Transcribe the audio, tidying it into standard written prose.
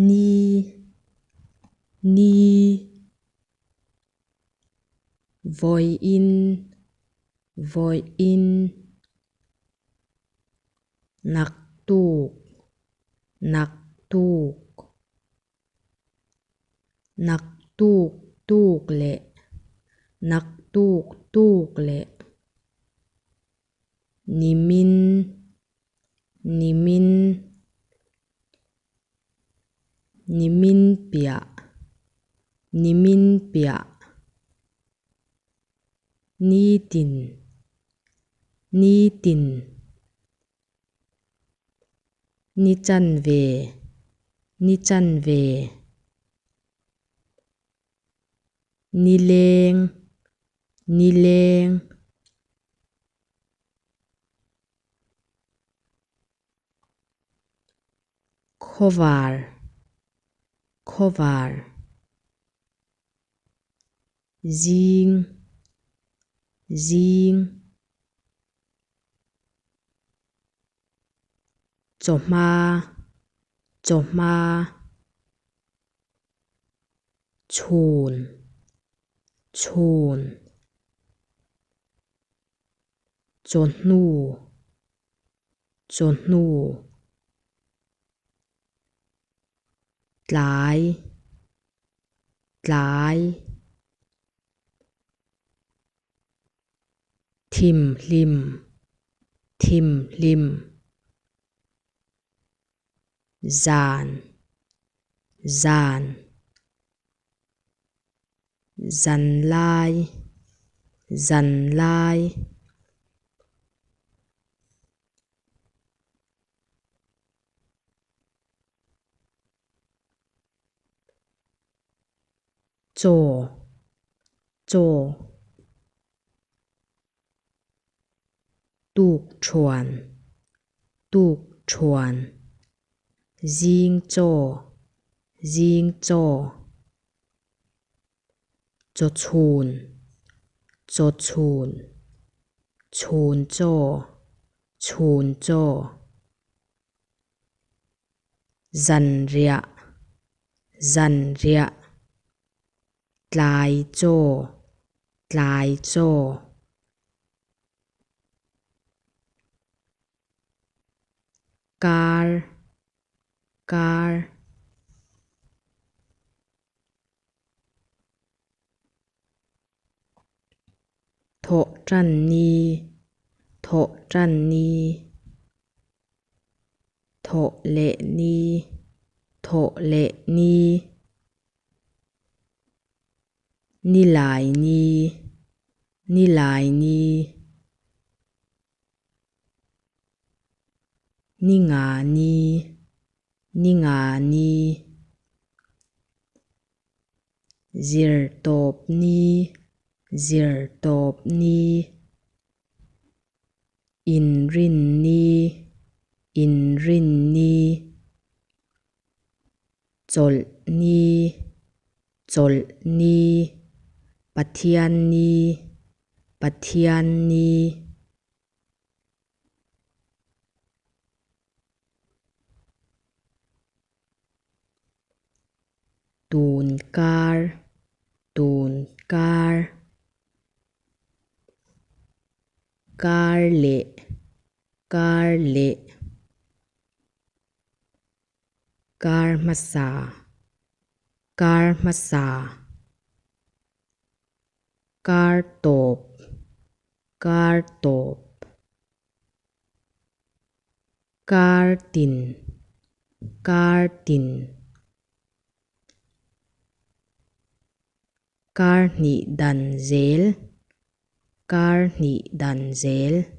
Ni ni Vawiin vawiin Naktuk naktuk Naktuk tuk leh naktuk tuk leh Nimin nimin Nimin piah nimin piah Nitin nitin Ni chanve ni chanve Nileng nileng Khawvar khawvar Zing zing Chawhma chawhma Chhun chhun Chawhnu chawhnu Tlai tlai Thim hlim thim hlim Zan zan Zanlai zanlai Chaw chaw Tukṭhuan tukṭhuan Zing chaw zing chaw Chawchhun chawchhun Chhun chaw chhun chaw Zanriah zanriah Tlai chaw tlai chaw Kar kar Thawhṭanni thawhṭanni Thawhlehni thawhlehni Nilaini nilaini Ningani ningani Zirtawpni zirtawpni Inrinni inrinni Chawlhni chawlhni Pathianni Pathianni Tunkar tunkar Karleh karleh Kar hmasa kar hmasa Kar tawp kar tawp Kar tin kar tin Kar hnih dan zel kar hnih dan zel.